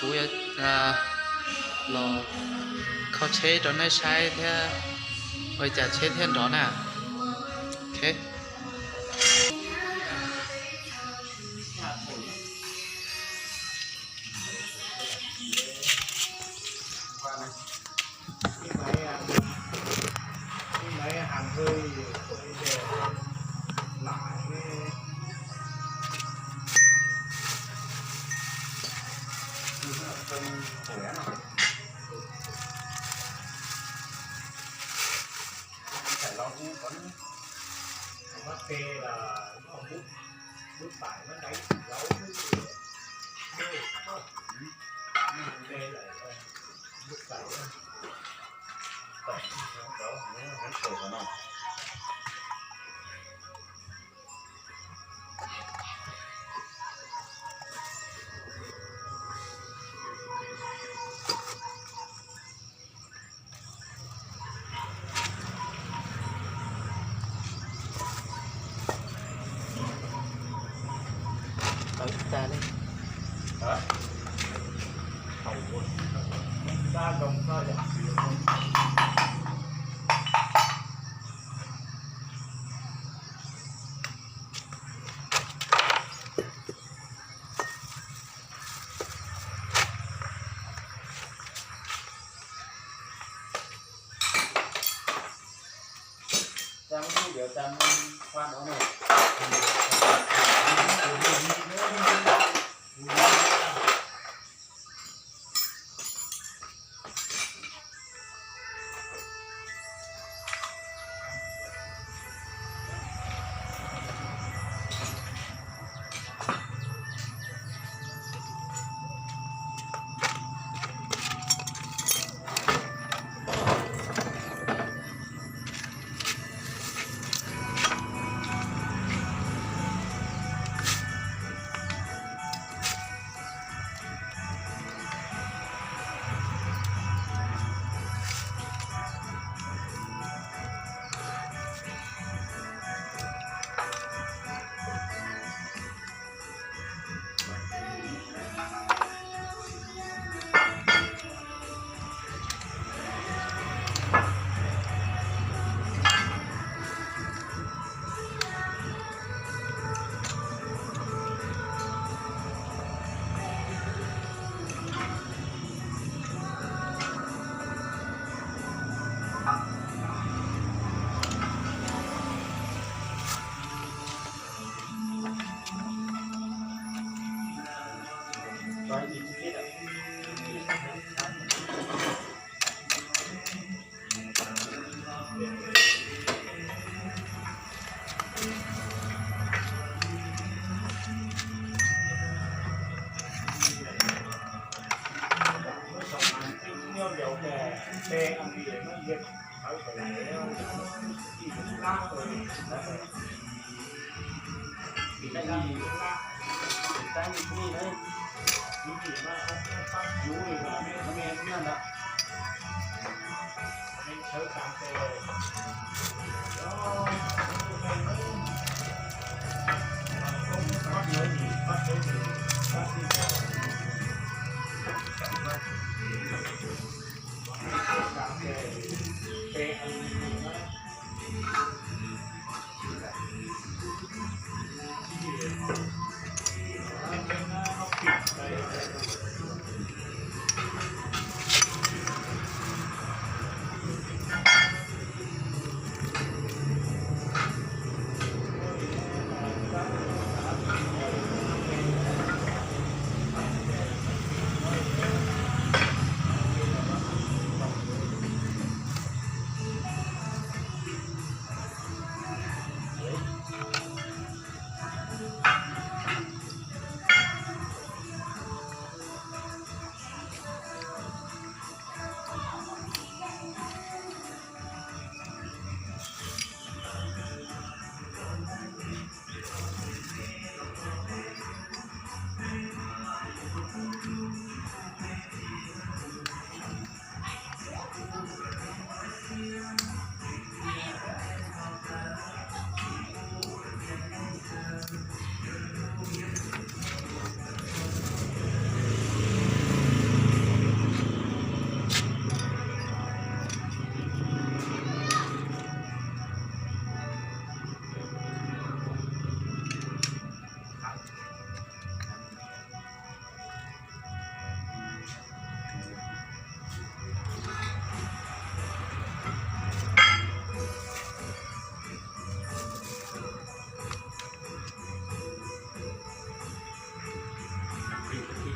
Kuv yuav los kho tsheb rau nej saib thiab ua li cas tsheb thiaj nrov na. Ok.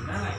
Tuaj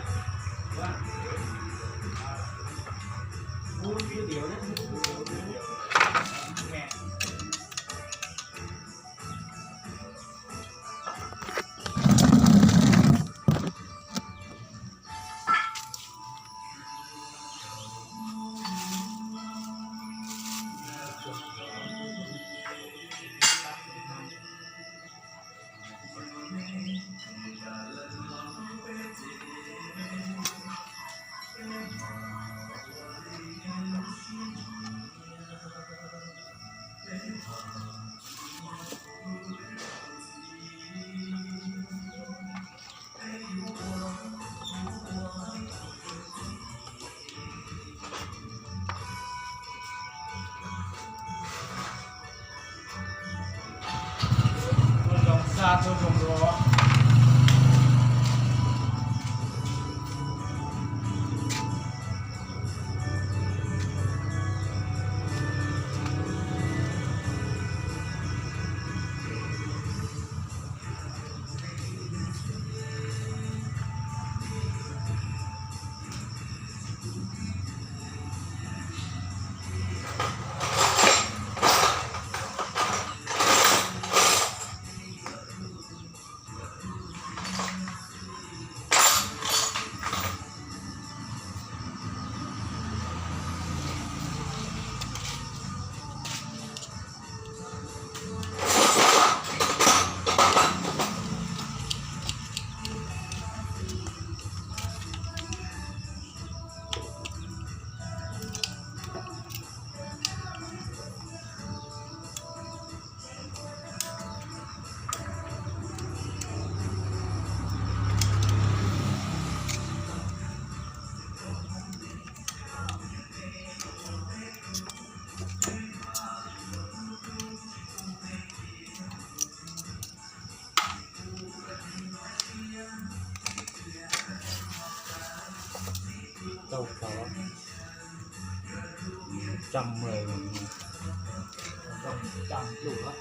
zoo xab tuaj zoo dua. Tau plaub trăm mười, trăm lub.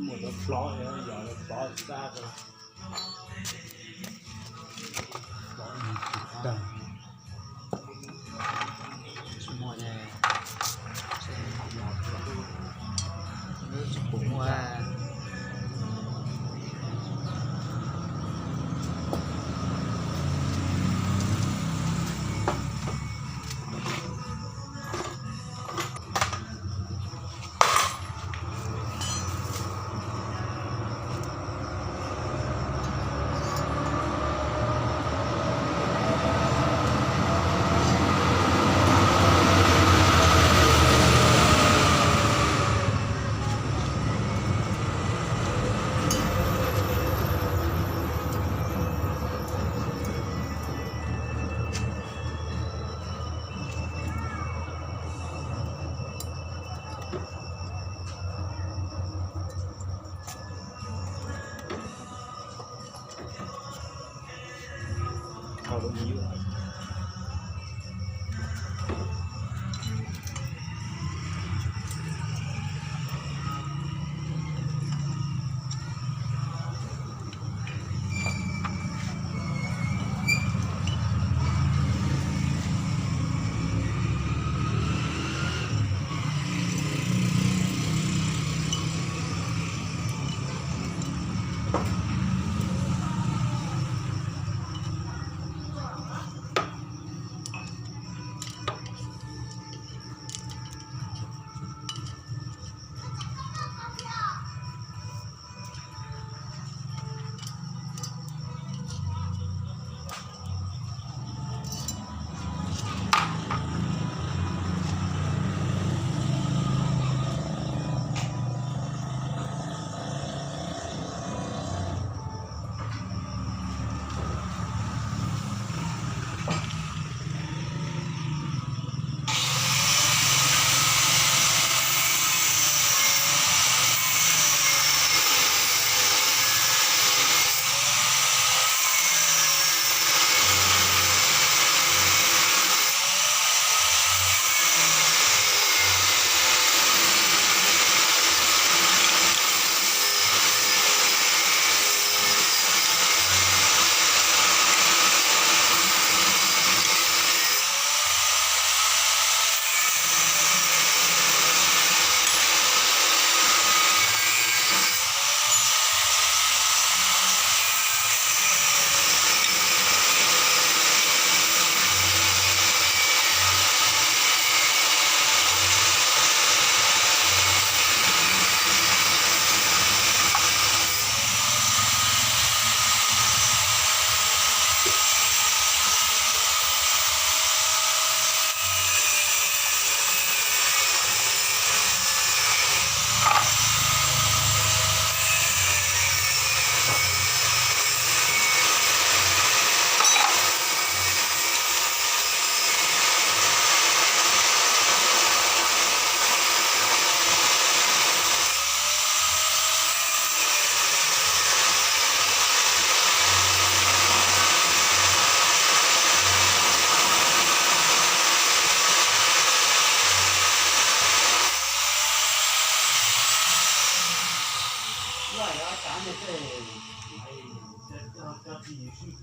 Mus rau plov, yog rau plov xab rau. Plov ntawd. Tsis muaj ne, tsis pum muaj.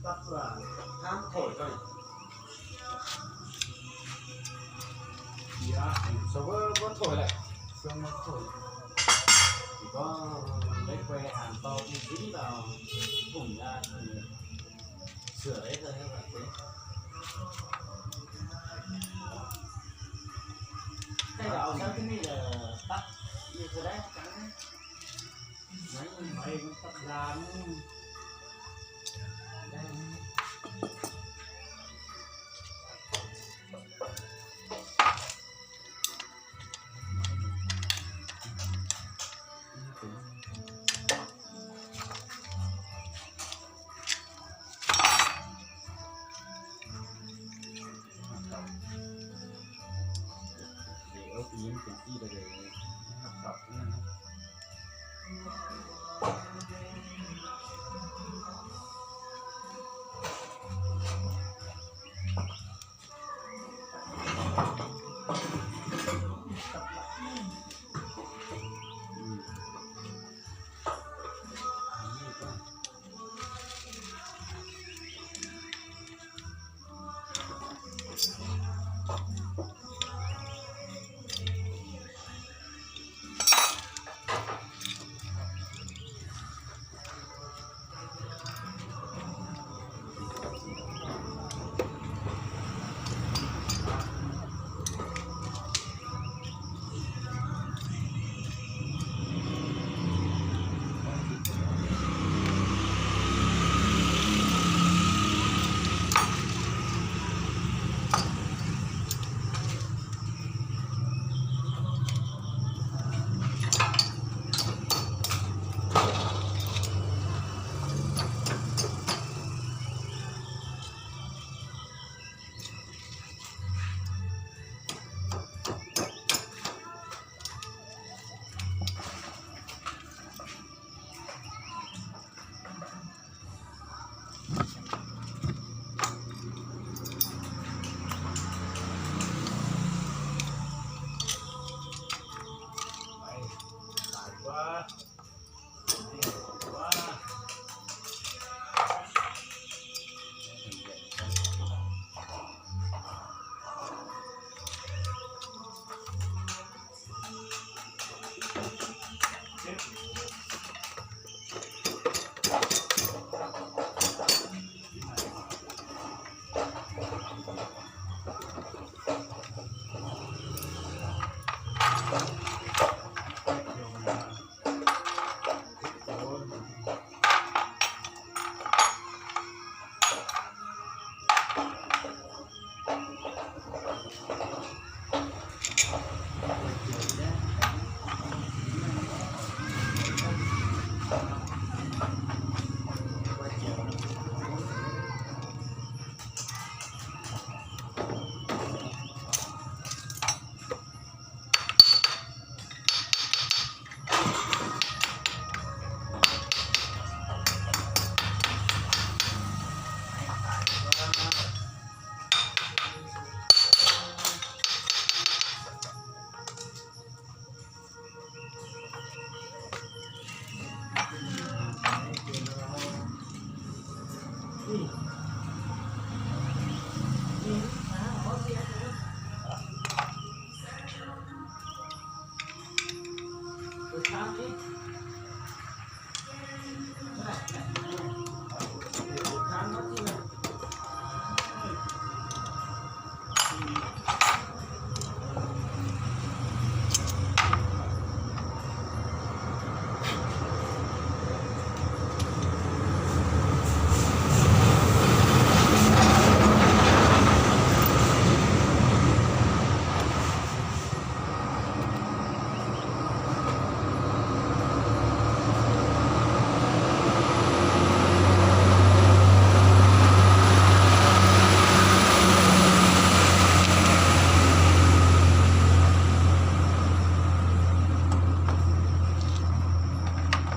Tắt là tháng thổi thôi. Dạ, số có, có thổi lại. Số có thổi. Chỉ có lấy que hàn to tí tí vào thủng ra thì sửa đấy thôi các bạn. Cái là ông sáng thứ là tắt như thế đấy. Máy, máy tắt ra. Hwv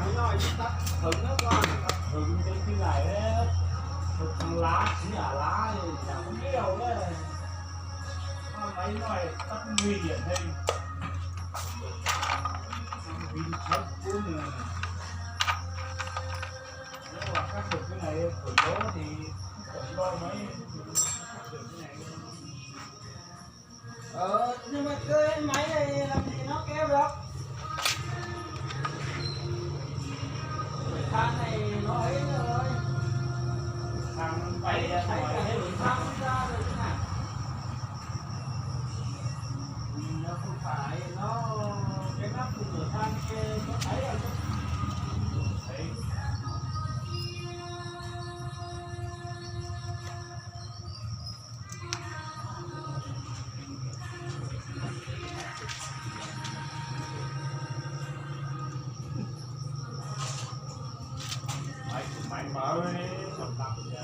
no ib tab hwv na, tab hwv tej twg lais, hwv thav lav txiv yam lav, yam liaj na. Tab maiv no tab pub nqi diam heev, nqi tshawb kub nws. Tus cái này của bố thì cũng lo mấy. Ờ, nhưng mà cái máy này làm gì nó kéo được? Cái thang này nó ấy rồi. Thang phải, phải, phải cái thang ra rồi chứ nào. Nó không phải, nó, cái nắp của cửa thang kia có thấy không? Thấy. Máy, máy mới, sập sập ra.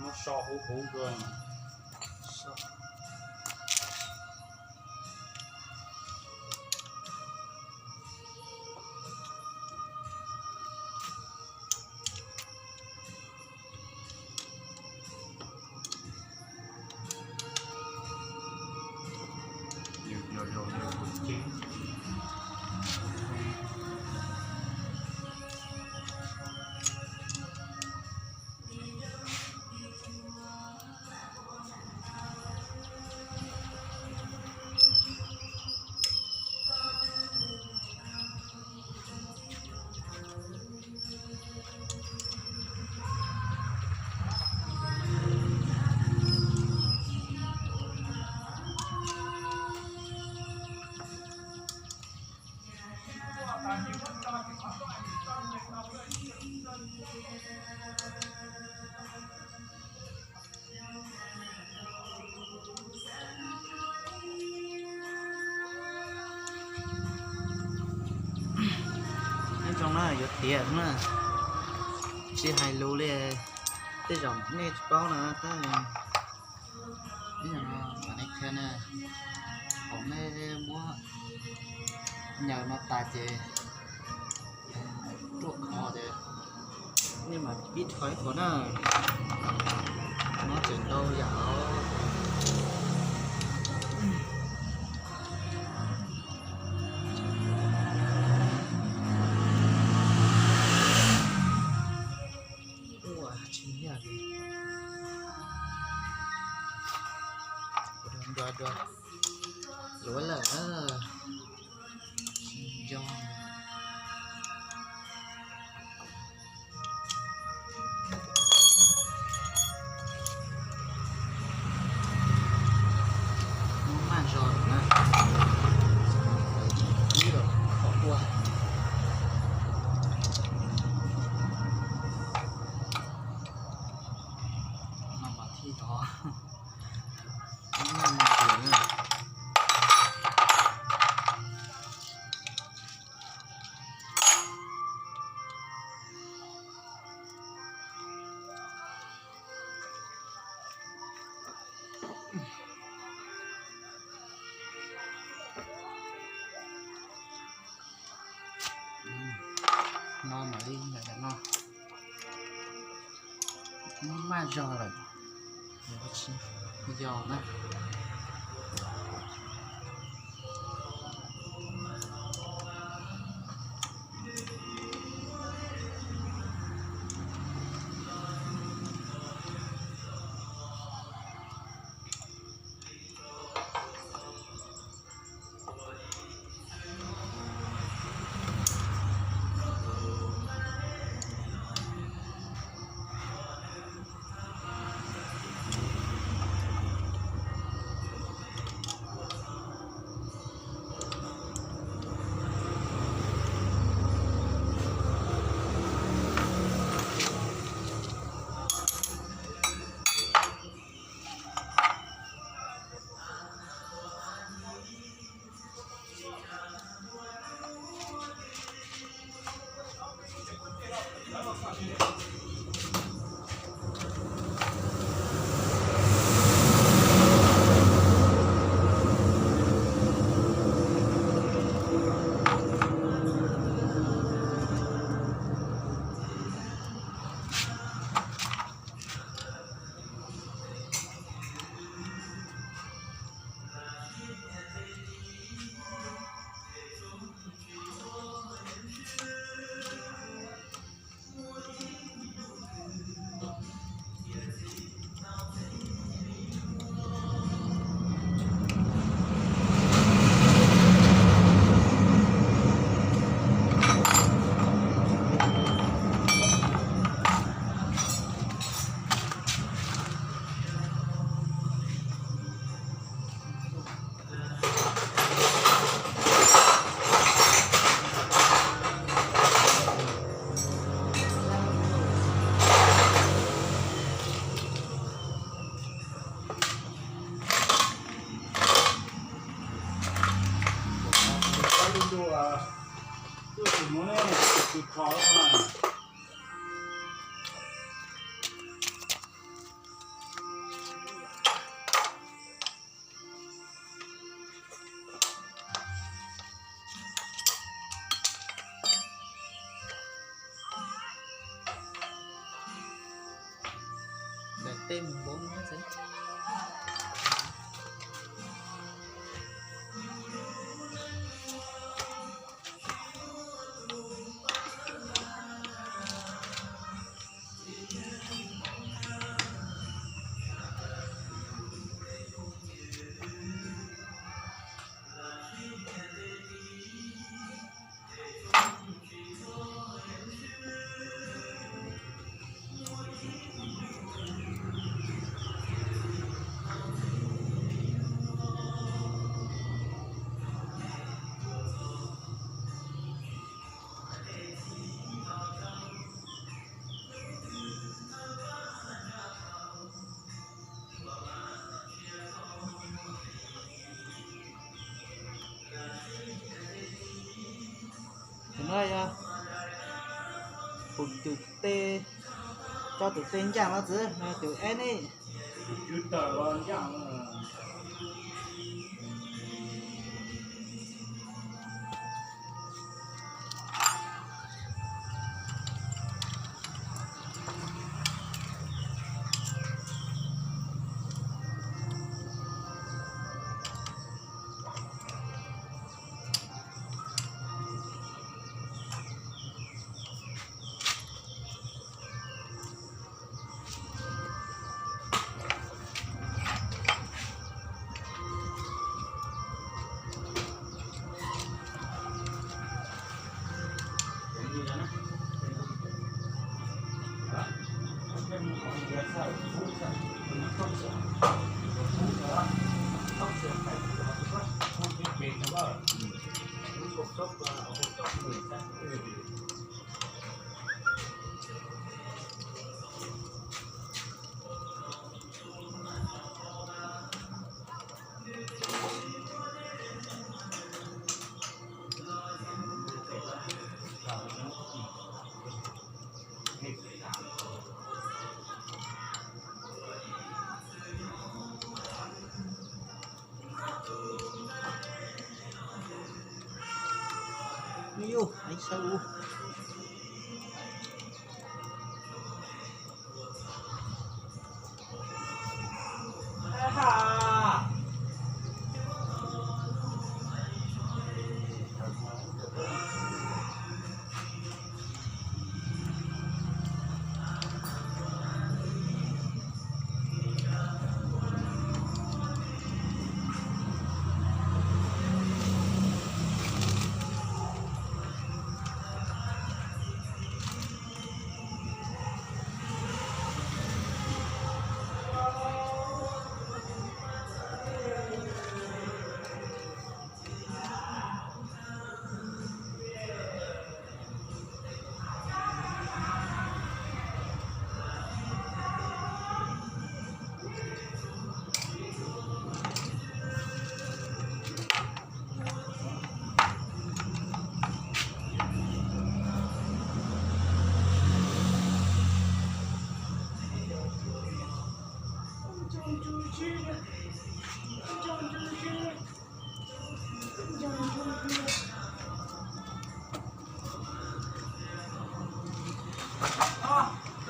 Muab so huv huv kawg. Nyob zoo na, yuav tiav na, tsis hais lus li, tej zaum nej tsis paub na, tab ib yam no mam li qhia na, thaum nej muab nyaws no tas ces ruaj khov ces nej mam pib rho ib qho na, no tseem ntau yam os. Ua tsis nyiam li. Dua dua, luav lawm na. Tsis nco. Muab maj zog lawm na. Ib los kho ua. No mas thij tod. Ib nyuag ntxias na. No mam li ntawm no. Muab maj zog lawm, tsis yog na. Daim teb mus npaum no xwb. Tus no yog tus tes, tso tus tes ncaaj no xwb, tus eb ne. Yus, ais saib u.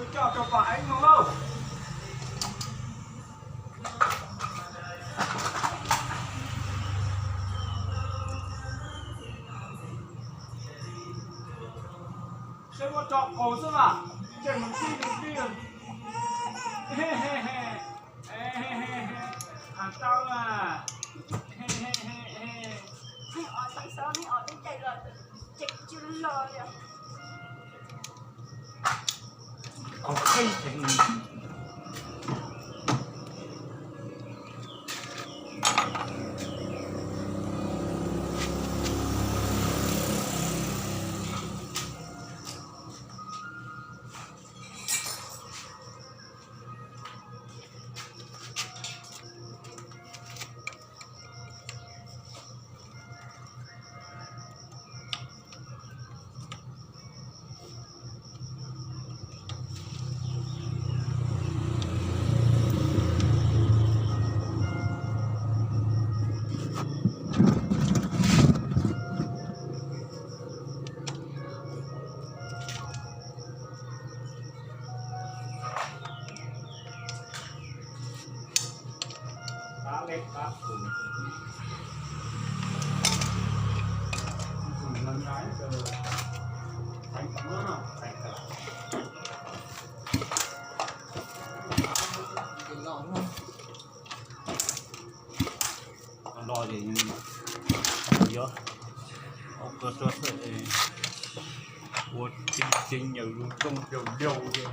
Tus coj rau pom ev no lauj. Seb muab tso qaug xwb mas, tseg mus tib mus tib. Has tau mas. Neb os, neb os, neb cais los ces tsis los li. Los ces yog ua koj tso, ua tseeb tseeb nyaws lub rooj liau liau li.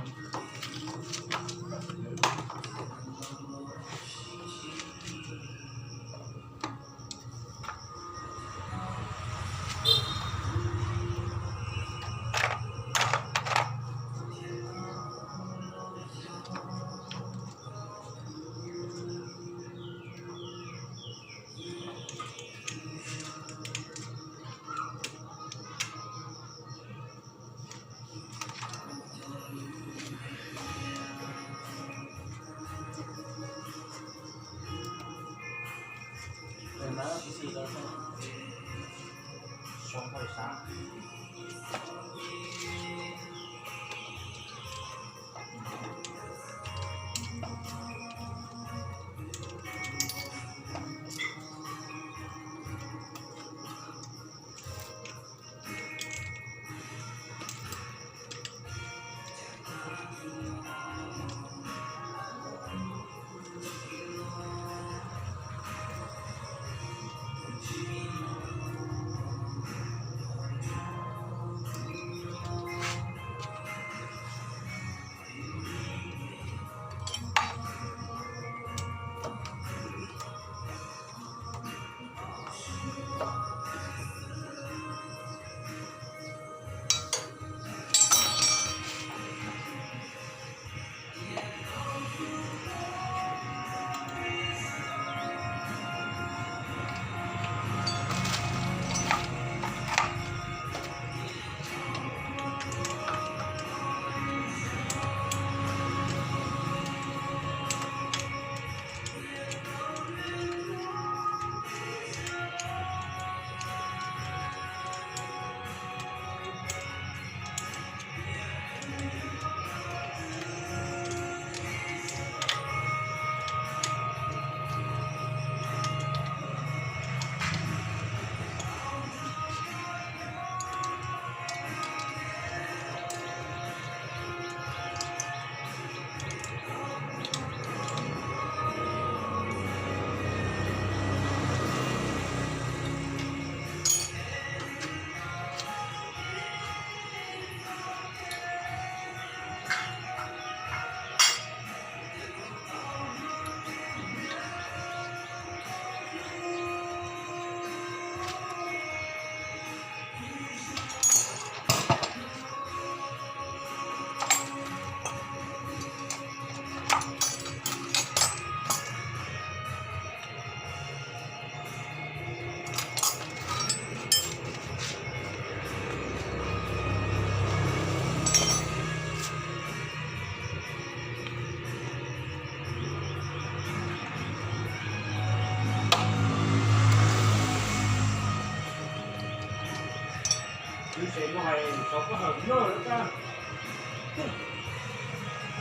Tub se muab hais rau koj hawm nyob lawm koj.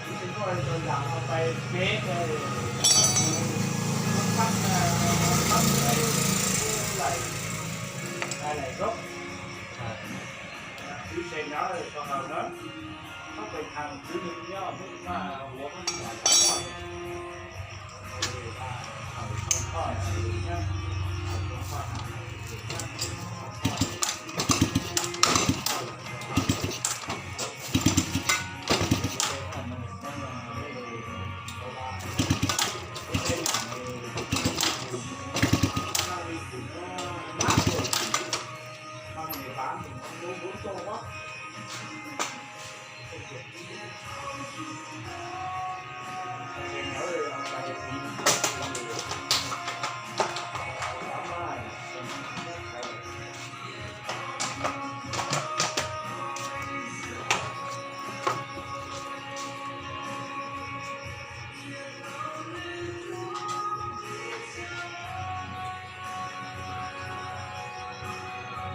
Tub se muab hais rau yam no pais peb, pab, pab, pab, laim, laim zaub. Tub se nyob rau hauv na, koj pais tham tub nyob mus mas ua koj tus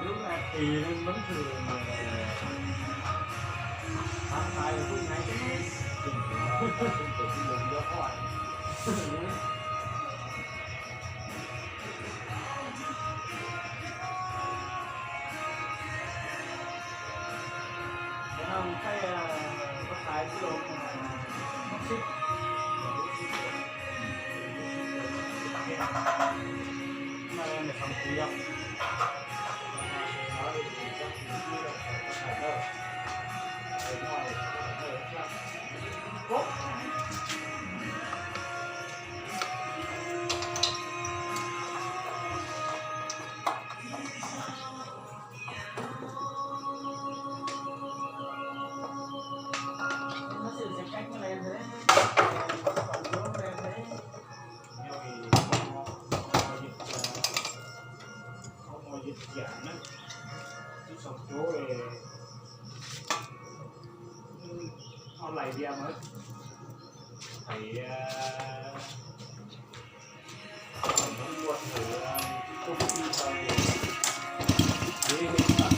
Lub na tis lub thwm, tab tais kuj nyaib teb, tseem tseem tsis yog nco qoj. Ib sau cuab, ib lais diam mas thaiv, thaiv ua thaiv tus tij tau.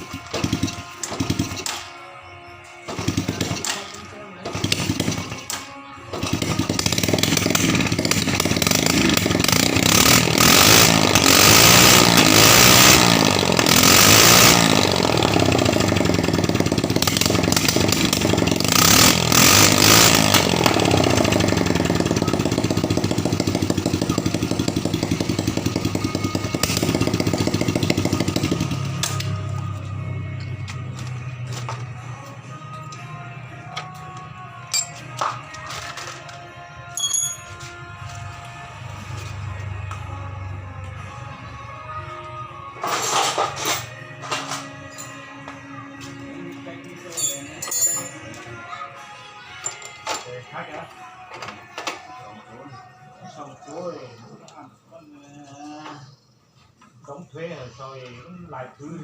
Đóng thuế rồi sau thì cũng vài thứ.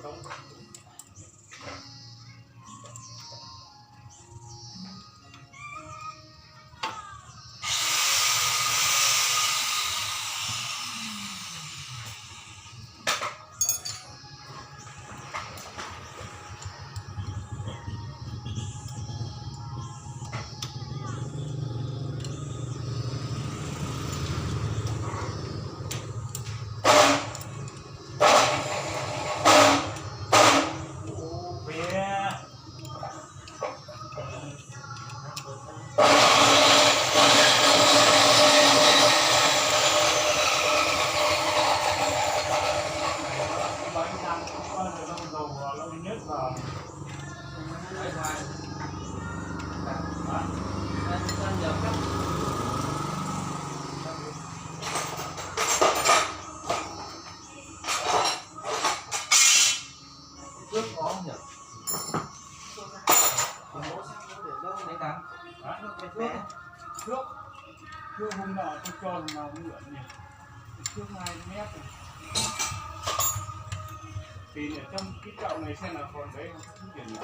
Đóng Trước có không nhỉ? Hả? Trước, trước hôm nọ tôi cho thằng nào cũng lượm nhỉ? Trước hai mét. Tìm ở trong cái chậu này xem là còn đấy không? Không chuyển nhỉ?